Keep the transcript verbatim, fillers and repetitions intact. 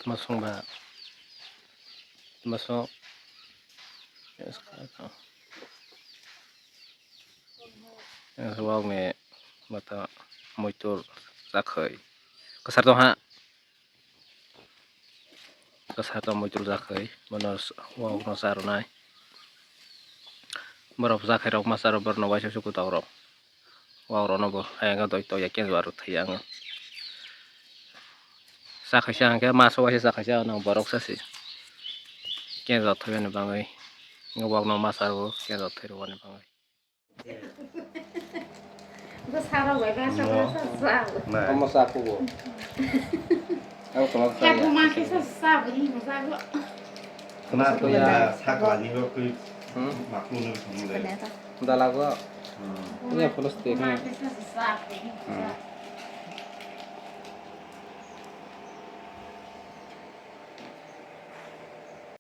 Tma song ba. Tma song. Wak ni mata muitur chakhai. Kwsar tong ha. Kwsar tong muitur chakhai. Bono s-, wak no cha rwnai. Borok chakhai rok masa rok borok no waisa suku tok rok. Wak rok no bo ayang doi to ya kenjo aro thai ang. Chakhai sa hwnkhe masa waisa chakhai sa nang borok sa se. Kenjo thai ani bangwi. Wak no masa rok kenjo thai rwani bangwi. Omo sa kubo. Abo kwlwng sa ya. Khna to ya, sakla ni rok twi Hmm? Maklu no thangwi lai. Dalago. Hmm. Ini apa plastik? Hmm.